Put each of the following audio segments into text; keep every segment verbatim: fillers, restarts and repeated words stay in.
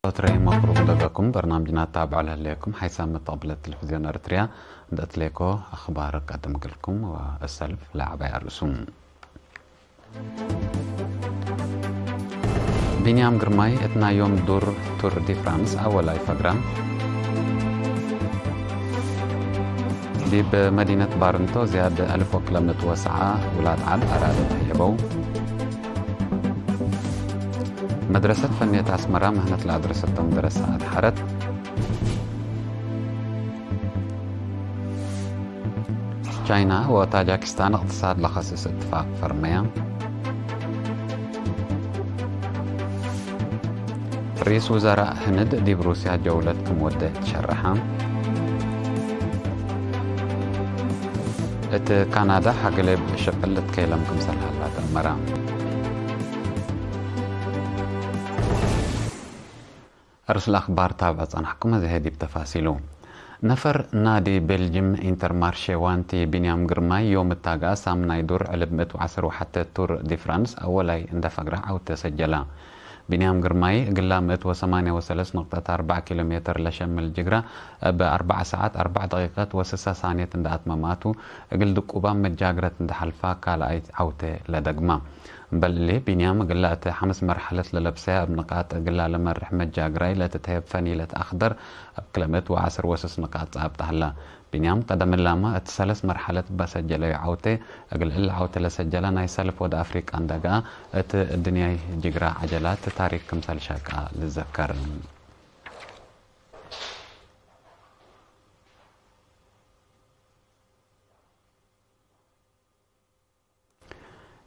ቶትሬ መብሩክ ለገኩም በርናምጅና ታብዖ ለህሌኩም ሓይሳም መተቅብለት ቴሌቪዝዮን ኤረትርያ እንደ እትሌኮ አኽባር ቀድም እግልኩም ወእሰልፍ ለዐባይ አርእሱም። ቢንያም ግርማይ እት ናይ ዮም ዱር ቱር ዲ ፍራንስ አወላይ ፈግራ። ዲብ መዲነት ባርንቶ ዝያድ አልፍ ወክለ ምእት ወሰዓ ውላድ ዐድ አራዲ ተህየበው። መድረሰት ፈንየት አስመራ ምህነት ለአድረሰቶም ደረሰ አድሐረት። ቻይና ወታጃኪስታን እቅትሳድ ለኸስስ እትፋቅ ፈርመያ። ርኢስ ውዘራእ ህንድ ዲብ ሩስያ ጀውለት ክም ወደ ትሸረሐ። እት ካናዳ ሐግሌብ ሽቅል ልትከይለም ክምሰል ሀላ ተአመረ። አርእስ ለአኽባር ታብዐ ጸናሕኩም፣ አዜ ዲብ ተፋሲሉ። ነፈር ናዲ ቤልጅም ኢንተርማርሼ ዋንቲ ቢንያም ግርማይ ዮም እት ታግአ ሳምናይ ዱር ዕልብ ምእት ወዐስር ወሐተ ቱር ዲ ፍራንስ አወላይ እንደ ፈግረ ዐውቴ ሰጀለ። ቢንያም ግርማይ እግላ ምእት ወሰማንያ ወሰለስ ነቅጠት አርበዕ ኪሎ ሜትር ለሸምል ጅግረ እብ አርበዕ ሰዓት አርበዕ ደቂቀት ወስሰ ሳንየት እንደ አትመማቱ፣ እግል ድቁባም መጃግረት እንደ ሐልፋ ካልኣይት ዐውቴ ለደግማ። እምበል እሊ፣ ቢንያም እግላ እት ሐምስ መርሐለት ለለብሰያ እብ ንቃጥ እግላ ለመርሕ መጃግራይ ለትትሀየብ ፈኒለት አክደር እብ ክለ ምእት ወዐስር ወስስ ንቃጥ ጻብጥ ሀላ። ቢንያም ቀደም እላመ እት ሰለስ መርሐለት በሰጀለዩ ዐውቴ፣ እግል እሊ ዐውቴ ለሰጀለ ናይ ሰልፍ ወደ አፍሪቃ እንደገአ እት እድንያይ ጅግራ ዐጀላት ታሪክ ክምሰል ሸቃ ልዘከር።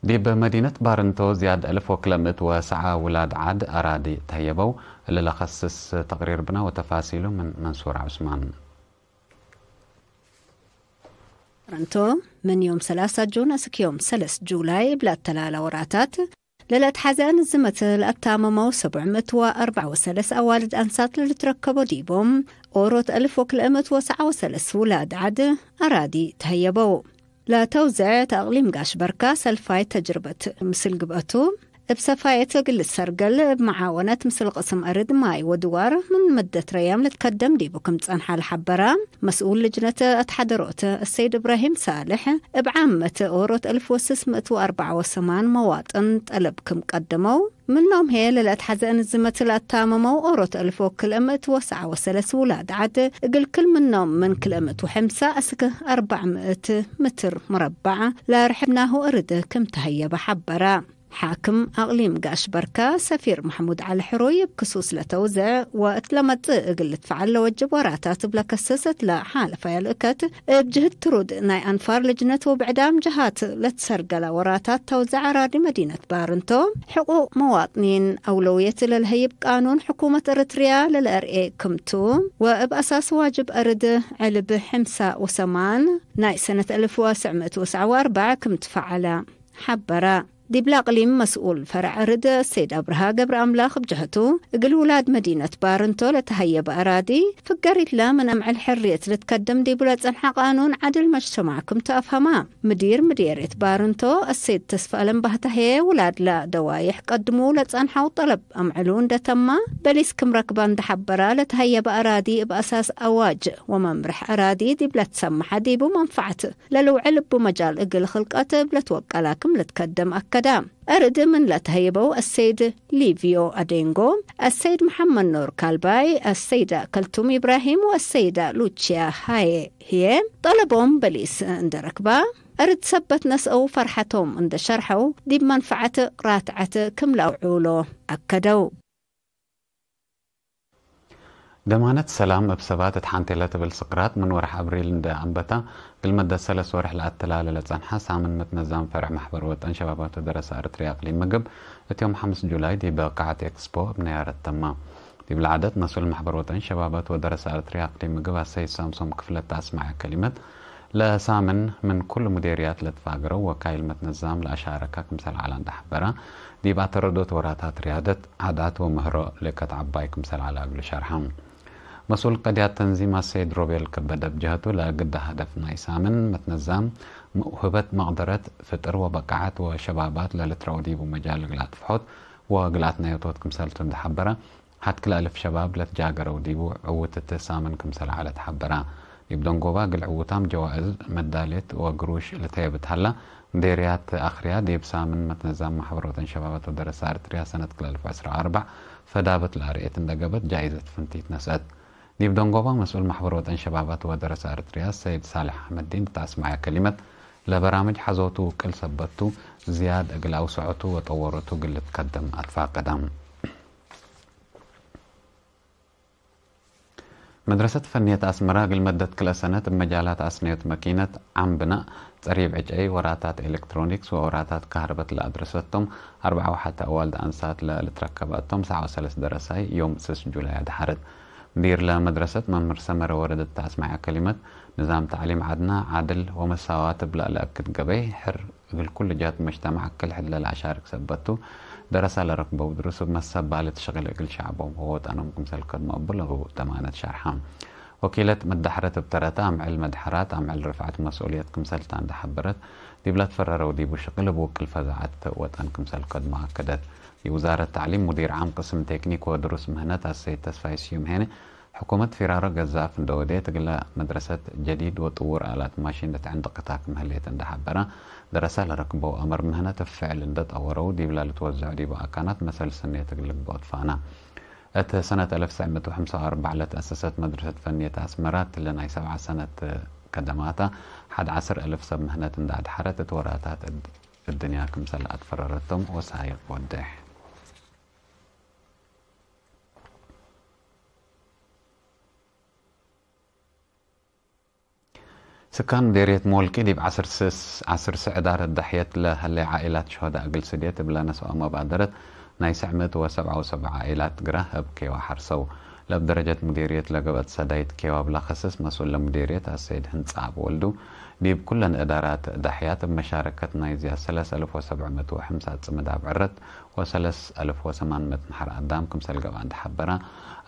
ዲብ መዲነት ባርንቶ ዝያድ አልፍ ወክለ ምእት ወሰዓ ውላድ ዐድ አራዲ ተህየበው። እሊ ለከስስ ተቅሪር ብነ ወተፋሲሉ ምን መንሱር ዑስማን። ባርንቶ ምን ዮም ሰላሳ ጁን እስክ ዮም ሰለስ ጁላይ እብ ለአተላለ ወራታት ለለአትሐዘ አንዝመት ለአታመመው ሰቡዕ ምእት ወአርበዕ ወሰለስ አዋልድ አንሳት ለልትረከቦ ዲቦም፣ ኦሮት አልፍ ወክልኤ ምእት ወሰዓ ወሰለስ ውላድ ዐድ አራዲ ተህየበው። ለተውዘዐ እት አቅሊም ጋሽ በርካ ሰልፋይ ተጅርበት ምስል ግብአቱ፣ እብ ሰፋየት እግል ልትሰርገል እብ መዓወነት ምስል ቅስም አርድ ማይ ወድዋር ምን መደት ረያም ልትከደም ዲቡ ክም ጸንሐ ለሐበራ መስኡል ልጅነት አትሓደሮት አሰይድ እብራሂም ሳልሕ፣ እብ ዓመት ኦሮት አልፍ ወስስ ምእት ወአርበዕ ወሰማን መዋጥን ጠለብ ክም ቀደመው፣ ምኖም ህዬ ለለአትሐዘ እንዝመት ለአታመመው ኦሮት አልፍ ወክልኤ ምእት ወሰዓ ወሰለስ ውላድ ዐድ፣ እግል ክል ምኖም ምን ክልኤ ምእት ወሐምሳ እስክ አርበዕ ምእት ምትር ሙረበዕ ለርሕብናሁ እርድ ክም ተሀየበ ሐበረ። ሓክም አቅሊም ጋሽ በርካ ሰፊር መሕሙድ ዐሊ ሕሩይ እብ ክሱስ ለተውዘዕ ወእት ለመጽእ እግል ልትፈዐል ለወጅብ ወራታት እብ ለከስስ እት ለሓለፈ ያልእከት እብ ጅህት ትሩድ ናይ አንፋር ልጅነት ወብዕዳም ጀሃት ለትሰርገለ ወራታት ተውዘዕ አራዲ መዲነት ባርንቶ፣ ሕቁቅ መዋጥኒን አውለውየት ለልሀይብ ቃኑን ሕኩመት ኤረትርያ ለለአርኤ ክምቱ፣ ወእብ አሳስ ዋጅብ አርድ ዕልብ ሕምሳ ወሰማን ናይ ሰነት አልፍ ወትስዕ ምእት ወትስዓ ወአርበዕ ክም ትፈዐለ ሐበረ። ዲብለ አቅሊም መስኡል ፈረዕ ርድ ሰይድ አብርሃ ገብረአምላክ እብ ጀህቱ፣ እግል ውላድ መዲነት ባርንቶ ለተሀየበ አራዲ፣ ፍገሪትለ ምን አምዕል ሕርየት ልትከደም ዲቡ ለጸንሐ ቃኑን ዐድል መጅተማዕ ክም ተአፍሀማ። ምዲር ምዴርየት ባርንቶ አሰይድ ተስፋአለም ባህታ ህዬ፣ ውላድለ ደዋይሕ ቀድሙ ለጸንሐው ጠለብ አምዕሉ እንደ ተማ፣ በሊስ ክም ረክበ እንደ ሐበረ፣ ለተሀየበ አራዲ እብ አሳስ አዋጅ ወመምርሕ አራዲ ዲብ ለትሰመሐ ዲቡ መንፈዐት ለልውዕል እቡ መጃል እግል ክልቀት እብ ለትወቀላ ክም ልትከደም አከደ። እርድ ምን ለተሀየበው አሰይድ ሊቪዮ አዴንጎ፣ አሰይድ መሐመድ ኑር ካልባይ፣ አሰይዳ ከልቱም ኢብራሂም ወአሰይዳ ሉቺያ ሃዬ ህዬ፣ ጠለቦም በሊስ እንደ ረክባ፣ እርድ ሰበት ነስአው ፈርሐቶም እንደ ሸርሐው፣ ዲብ መንፈዐት ራትዐት ክም ለአውዑሎ አከደው። ደማነት ሰላም እብ ሰባት እት ሐንቴ ለትብል ስቅራት ምን ወርሕ አብሪል እንደ አንበታ፣ እግል መደት ሰለስ ወርሕ ለአተላለ ለጸንሐ ሳምን መትነዛም ፈርዕ ማሕበር ወጠን ሸባባት ወደረሰ ኤረትርያ አቅሊም ምግብ፣ እት ዮም ሐምስ ጁላይ ዲብ ቃዐት ኤክስፖ እብ ነያረት ተማ። ዲብለ ዐደት መስኡል ማሕበር ወጠን ሸባባት ወደረሰ ኤረትርያ አቅሊም ምግብ አሰይድ ሳምሶም ክፍለት ተአስመዐ ከሊመት፣ ለሳምን ምን ኩሉ ሙዴርያት ለትፋገረው ወካይል መትነዛም ለአሻረከ ክምሰል ዐለ እንደ ሐበረ፣ ዲብ አተረዶት ወራታት ርያደት፣ ዓዳት ወምህሮ ልእከት ዐባይ ክምሰል ዐለ እግሉ ሸርሐ። መስኡል ቀድያት ተንዚም አሰይድ ሮቤል ከበደ እብ ጀህቱ፣ ለእግዳ ሀደፍ ናይ ሳምን መትነዛም፣ መውህበት፣ መቅደረት፣ ፍጥር ወበቃዐት ወሸባባት ለልትረኦ ዲቡ መጃል እግል አትፍሖት ወእግል አትናዮቶት ክምሰልቱ እንደ ሐበረ፣ ሐድ ክልአልፍ ሸባብ ለትጃገረው ዲቡ ዕዉት እት ሳምን ክምሰል ዐለት ሐበራ። ዲብ ደንጎባ እግል ዕዉታም ጀዋእዝ፣ መዳልየት ወግሩሽ ልትሀየብ እት ሀላ፣ ምዴርያት አክርያ ዲብ ሳምን መትነዛም ማሕበር ወጠን ሸባባት ወደረሳ ኤረትርያ ሰነት ክልአልፍ ወዐስራ ወአርበዕ ፈዳበት ለአርኤት እንደ ገብአት ጃኢዘት ፍንቲት ነስአት። ዲብ ደንጎባ መስኡል ማሕበር ወጠን ሸባባት ወደረሳ ኤረትርያ ሰይድ ሳልሕ አሕመዲን እት አስመዐ ከሊመት፣ ለበራምጅ ሐዞቱ ውቅል ሰበት ቱ፣ ዝያድ እግል አውሰዖቱ ወጠወሮቱ እግል ልትከደም አትፋቀደ። መድረሰት ፈንየት አስመረ እግል መደት ክልኤ ሰነት እብ መጃላት አስነዮት መኪነት፣ ዓም ብናእ፣ ጸሪብ ዕጨይ፣ ወራታት ኤሌክትሮኒክስ ወወራታት ከህርበት ለአድረሰቶም አርበዓ ወሐተ አዋልድ አንሳት ለልትረከበ እቶም ሰዓ ወሰለስ ደረሳይ ዮም ስስ ጁላይ አድሐረት። ሙዲር ለመድረሰት መምህር ሰመረ ወረደ እት አስመዐ ከሊመት፣ ንዛም ተዕሊም ዐድነ ዓድል ወመሳዋት እብ ለአለአክድ ገበይ፣ ሕር እግል ኩሉ ጃት መጅተማዕ ክል ሕድ ለለአሻርክ ሰበት ቱ፣ ደረሳ ለረክበው ድሩስ እብ መሰባልት ሽቅል እግል ሸዕቦም ወወጠኖም ክምሰል ከድሞ እቡ ለቡ ደማነት ሸርሐ። ወኪለት መዳሕረት እብ ተረተ፣ አምዕል መድሐራት አምዕል ርፍዐት መስኡልየት ክምሰል ተ እንዴ ሐበረት፣ ዲብ ለትፈረረው ዲቡ ሽቅል እብ ውቅል ፈዛዐት ወጠን ክምሰል ከድሞ አከደት። ዲብ ውዛረት ተዕሊም ሙዲር ዓም ቅስም ቴክኒክ ወድሩስ ምህነት አሰይድ ተስፋይ ስዩም ሄነ፣ ሕኩመት ፊራሮ ገዛፍ እንደ ወዴት፣ እግለ መድረሰት ጀዲድ ወጥዉር አላት ማሺን እት ዕንድቅታ ክም ህሌት እንደ ሐበረ፣ ደረሳ ለረክበው አመር ምህነት እብ ፍዕል እንደ ጠወረው፣ ዲብላ ልትወዘዑ ዲቡ አካናት መሰል ስኔት እግል ልግበኦ ትፋና። እት ሰነት አልፍ ትሰዕ ምእት ወሐምሳ ወአርበዕ ለተአሰሰት መድረሰት ፈንየት አስመራ፣ እትለ ናይ ሰብዓ ሰነት ከደማታ፣ ሐድ ዐስር አልፍ ሰብ ምህነት እንደ አድሐረት፣ እት ወራታት እድ-፣ እድንያ ክምሰል አትፈረረቶም ወሳይቅ ወዴሕ። ስካን ምዴርየት ሞልቂ ዲብ ዐስር ስስ-፣ ዐስር ስዕ እዳረት ደሕየት ለሀሌ ዓኢላት ሸሆዳ እግል ስድየት እብ ለነስኦ መባደረት ናይ ስዕ ምእት ወሰብዓ ወሰብዓ ዓኢላት ግራህ እብ ኬዋ ሐርሰው። ለእብ ደረጀት ሙዴርየት ለገብአት ሰዳይት ኬዋ እብ ለከስስ መስኡል ለሙዴርየት አሰይድ ህንጻ አብ ወልዱ፣ ዲብ ኩለን እዳራት ደሕያት እብ መሻረከት ናይ ዝያድ ሰለስ አልፍ ወሰብዕ ምእት ወሐምሳ ጽምድ አብዕረት ወሰለስ አልፍ ወሰማን ምእት ነሐር አዳም ክምሰል ገብአ እንደ ሐበረ፣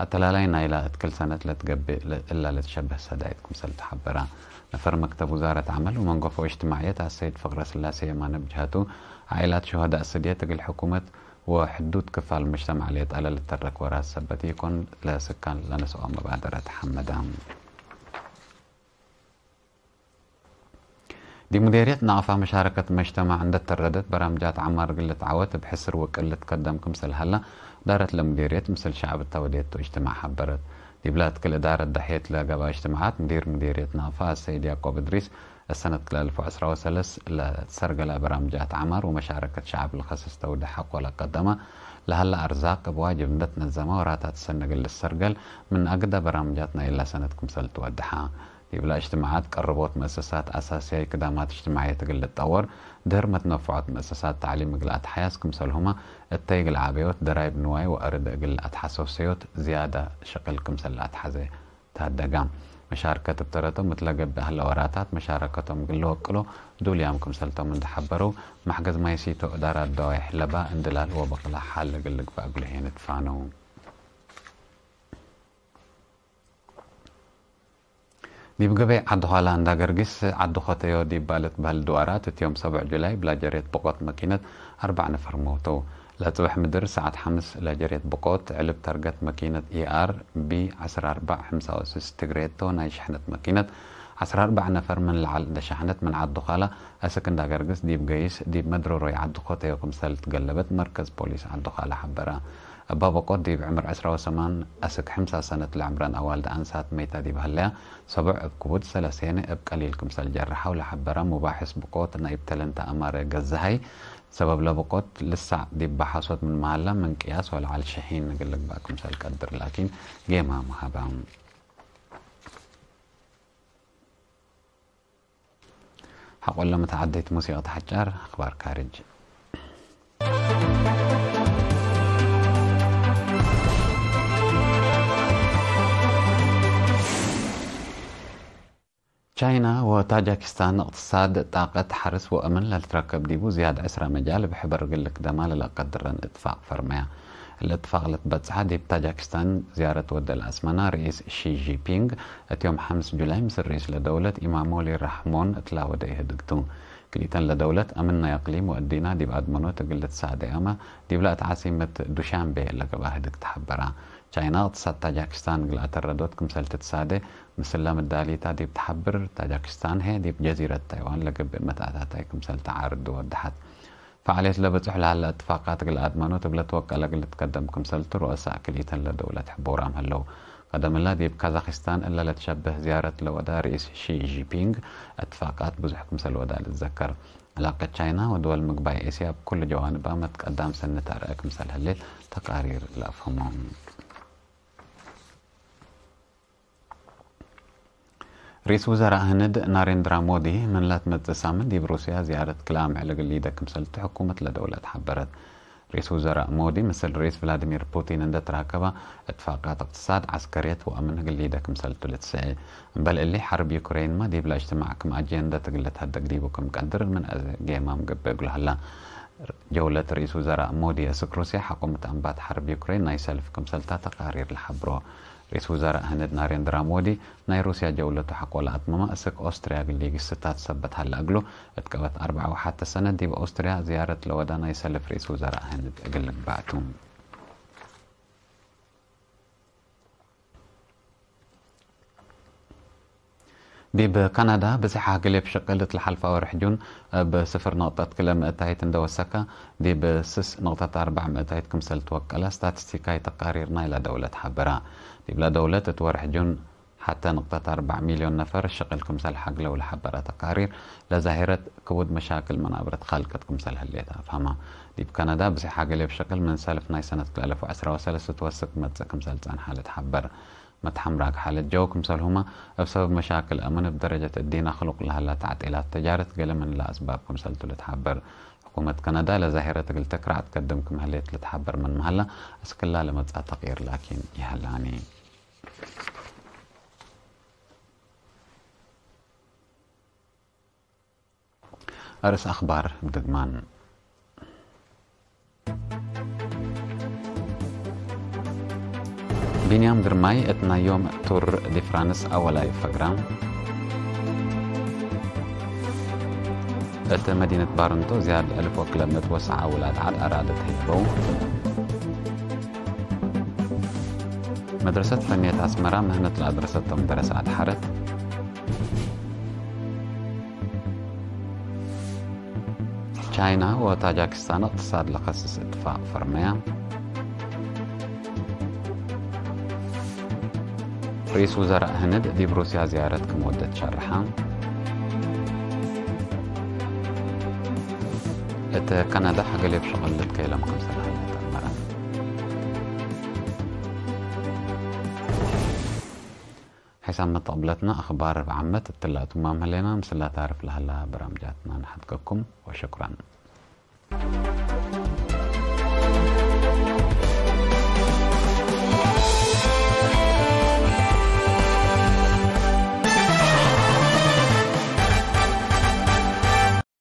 አተላላይ ናይላ እት ክል ሰነት ለትገብእ እላ ልትሸበህ ሰዳይት ክምሰል ተሐበረ። ነፈር መክተብ ውዛረት ዐመል ወመንገፎ እጅትማዕየት አሰይድ ፍቅረስላሴ የማነ ብጅሀቱ፣ ዓኢላት ሹሀዳእ ስድየት እግል ሕኩመት ወሕዱድ ክፋል ሙጅተማዕ ሌጠ ለልተረክ ወራት ሰበት ኢኮን፣ ለስካን ለነስኦ መባደረት ሐመደ። ዲብ ሙዴርየት ናቅፋ መሻረከት መጅተማዕ እንደ ተረደት በራምጃት ዐማር እግል ልትዓወት እብ ሕስር ውቅል ልትከደም ክምሰል ሀላ፣ እዳረት ለሙዴርየት ምስል ሸዐብ እተ ወዴቱ እጅትማዕ ሐበረት። ዲብላ እት ክል እዳረት ደሕየት ለገብአ እጅትማዓት፣ ሙዲር ሙዴርየት ናቅፋ አሰይድ ያቆብ እድሪስ፣ እሰነት ክልኤ አልፍ ወዐስራ ወሰለስ ለትሰርገለ በራምጃት ዐማር ወመሻረከት ሸዐብ ለከስስ ተውዴሕ ሐቆ ለቀደመ ለሀለ አርዛቅ እብ ዋጅብ እንደ ትነዘመ ወራታት ሰኒ እግል ልሰርገል ምን አግደ በራምጃት ናይላ ሰነት ክምሰል ትወደሐ። ዲብላ እጅትማዓት ቀርቦት መእሰሳት አሳስያይ ክዳማት እጅትማዕየት እግል ልትጠወር፣ ድህር መትነፈዖት መእሰሳት ተዕሊም እግል አትሓያስ ክምሰልሁመ፣ እተይ እግል ዐበዮት ደራይብ ንዋይ ወአርድ እግል አትሐሰሰዮት ዝያደ ሽቅል ክምሰል ለአትሐዜ ተሀደጋ። መሻርከት እብ ተረቶም እት ለገብእ ሀለ ወራታት መሻረከቶም እግል ለወቅሎ ዱልያም ክምሰልቶም እንዴ ሐበረው፣ መሕገዝ ማይ ሲቶ እዳራት ደዋይሕ ለባ እንድላል ወበቅላ ሐል እግል ልግበእ እግሉ ሄን ትፋነው። ዲብ ገበይ ዐዲ ኋላ እንዳ ገርጊስ ዐዲ ኾተዮ ዲብ ባልት በህል ድዋራት እት ዮም ሰብዕ ጁላይ እብ ላጀሬት ብቆት መኪነት አርበዕ ነፈር ሞተው። ለጽበሕ ምድር ሰዓት ሐምስ ላጀሬት ብቆት ዕልብ ተርገት መኪነት ኢአር ቢ ዐስር አርበዕ ሐምሳ ወስስ ትግሬቶ ናይ ሸሕነት መኪነት ዐስር አርበዕ ነፈር ምን ለዐል እንደ ሸሐነት ምን ዐዲ ኋላ አስክ እንዳ ገርግስ ዲብ ገይስ ዲብ መድረሮይ ዐዲ ኾተዮ ክምሰል ትገለበት መርከዝ ፖሊስ ዐዲ ኋላ ሐበረ። እባ በቆት ዲብ ዕምር ዕስራ ወሰማን አስክ ሕምሳ ሰነት ለዕምረን አዋልድ አንሳት መይታ ዲብ ሀለያ፣ ሰቦዕ እብ ክቡድ ሰለሴነ እብ ቀሊል ክምሰል ጀርሐው ለሐበረ ሙባሕስ ብቆት ናይብ ተለንተ አማረ ገዛሀይ፣ ሰበብ ለብቆት ልሳዕ ዲብ በሐሶት ምን መሀላ ምን ቅያስ ወለዐል ሸሒን እግል ልግበእ ክምሰል ቀድር ላኪን ጌማም ሀበ። ሐቆለ መተዓደይት ሙሲቀት ሐጫር። አክባር ካርጅ። ቻይና ወታጃኪስታን እቅትሳድ፣ ጣቀት፣ ሐርስ ወእምን ለልትረከብ ዲቡ ዝያድ ዕስራ መጃል እብ ሕበር እግል ልክደማ ለለአቀድረን እትፋቅ ፈርመያ። እሊ እትፋቅ ለትበጽሐ ዲብ ታጃኪስታን ዝያረት ወደ ለአስመና ርኢስ ሺ ጂንፒንግ፣ እት ዮም ሐምስ ጁላይ ምስል ርኢስ ለደውለት ኢማሞሊ ራሕሞን እትላ ወደ ኢህድግ ቱ። ክልኢተን ለደውለት አምን ናይ አቅሊም ወእዲና ዲብ አድመኖት እግል ልትሳዴአመ፣ ዲብላ እት ዓሲመት ዱሻንቤ ለገብአ ህድግ ተሐበራ። ቻይና እቅትሳድ ታጃኪስታን እግል አተረዶት ክምሰል ትትሳዴ ምስለ ምዳሊታ ዲብ ተሐብር፣ ታጃኪስታን ህዬ ዲብ ጀዚረት ታይዋን ለገብእ መትአታታይ ክምሰል ተዓርድ ወደሐት። ፈዓልየት ለበጽሑ ለሀለ እትፋቃት እግል አድመኖት እብ ለትወቀለ እግል ልትከደም ክምሰልቱ ሩአሳእ ክልኢተን ለደውለት ሕቡራም ህለው። ቀደምላ ዲብ ካዛኪስታን እለ ለትሸብህ ዝያረት ለወዳ ርኢስ ሺ ጂንፒንግ እትፋቃት ብዙሕ ክምሰል ወዳ ልትዘከር። ዕላቀት ቻይና ወድወል ምግባይ ኤስያ እብ ኩሉ ጀዋንባ መትቀዳም ሰኒ ተርአ ክምሰል ህሌት ተቃሪር ለአፍህሞ። ርኢስ ውዘራእ ህንድ ናሬንድራ ሞዲ ምን ለትመጽእ ሳምን ዲብ ሩስያ ዝያረት ክልአም ዕል እግል ሊደ ክምሰልቱ ሕኩመት ለደውለት ሐበረት። ርኢስ ውዘራእ ሞዲ ምስል ርኢስ ቭላድሚር ፑቲን እንደ ትራከበ፣ እትፋቃት እቅትሳድ፣ ዐስከርየት ወአምን እግል ሊደ ክምሰልቱ ልትሰኤ። እምበል እሊ፣ ሐርብ ዩክሬንመ ዲብለ እጅትማዕ ክም አጀንደት እግል ልትሀደግ ዲቡ ክም ቀድር ምን አዜ ጌማም ገብእ እግሉ ሀላ። ጀውለት ርኢስ ውዘራእ ሞዲ እስክ ሩስያ ሐቆ ምትአንባት ሐርብ ዩክሬን ናይ ሰልፍ ክምሰልታ ተቃሪር ለሐብሮ። ርኢስ ውዘራእ ህንድ ናሬንድራ ሞዲ ናይ ሩስያ ጀውለቱ ሐቆ ለአትመመ እስክ ኦስትርያ እግል ሊግስታት ሰበት ሀለ እግሉ፣ እት ቀበት አርበዕ ወሐተ ሰነት ዲብ ኦስትርያ ዝያረት ለወዳ ናይ ሰልፍ ርኢስ ውዘራእ ህንድ እግል ልግባእ ቱ። ዲብ ካናዳ ብዝሕ አግሌብ ሽቅል እት ለሐልፈ ወርሕ ጁን እብ ስፍር ነቅጠት ክልኤ ምእታይት እንደ ወሰከ፣ ዲብ ስስ ነቅጠት አርበዕ ምእታይት ክምሰል ትወቀለ ስታቲስቲካይ ተቃሪር ናይላ ደውለት ሐበረ። ዲብላ ደውለት እት ወርሕ ጁን ሐተ ነቅጠት አርበዕ ሚልዮን ነፈር ሽቅል ክምሰል ሐግለው ለሐበረ ተቃሪር፣ ለዛሂረት ክቡድ መሻክል መናብረት ካልቀት ክምሰል ህሌት አፍሀመ። ዲብ ካናዳ ብዝሕ አግሌብ ሽቅል ምን ሰልፍ ናይ ሰነት ክልኤ አልፍ ወዐስራ ወሰለስ ትወስክ መጽእ ክምሰል ጸንሐ ልትሐበር። መትሐምራግ ሓለት ጀው ክምሰልሁመ፣ እብ ሰበብ መሻክል አምን እብ ደረጀት እዲነ ክሉቅ ለሀላ ተዕጢላት ተጃረት ገሌ ምንለ አስባብ ክምሰልቱ ልትሐበር። ሕኩመት ከነዳ ለዛሂረት እግል ትክራዕ ትከድም ክም ህሌት ልትሐበር ምን መሀላ፣ እስክላ ለመጽአ ተቅይር ላኪን ይሀላኒ። አርእስ አኽባር ድግማን። ቢንያም ግርማይ እት ናይ ዮም ቱር ዲ ፍራንስ አወላይ ፈግራ። እት መዲነት ባርንቶ ዝያድ እልፍ ወክልኤ ምእት ወሰዓ ውላድ ዐድ አራደ ተሂበው። መድረሰት ፈንየት አስመራ ምህነት ለአድረሰቶም ደረሰ አድሐረት። ቻይና ወታጃክስታን እቅትሳድ ለከስስ እትፋቅ ፈርመያ። ርኢስ ውዘራእ ህንድ ዲብ ሩስያ ዝያረት ክም ወደ ትሸርሐ። እት ከነዳ ሐገሌብ ሸቅል ልትከይለም ክምሰል ሀለ ተአመረ። ሐይሳም መተቅብለትና አኽባር ርብዕ ዓመት እትላ እቱማም ህሌና፣ ምስላ ታርፍ ለሀላ በራምጃትና ነሐድገኩም ወሽኩራን።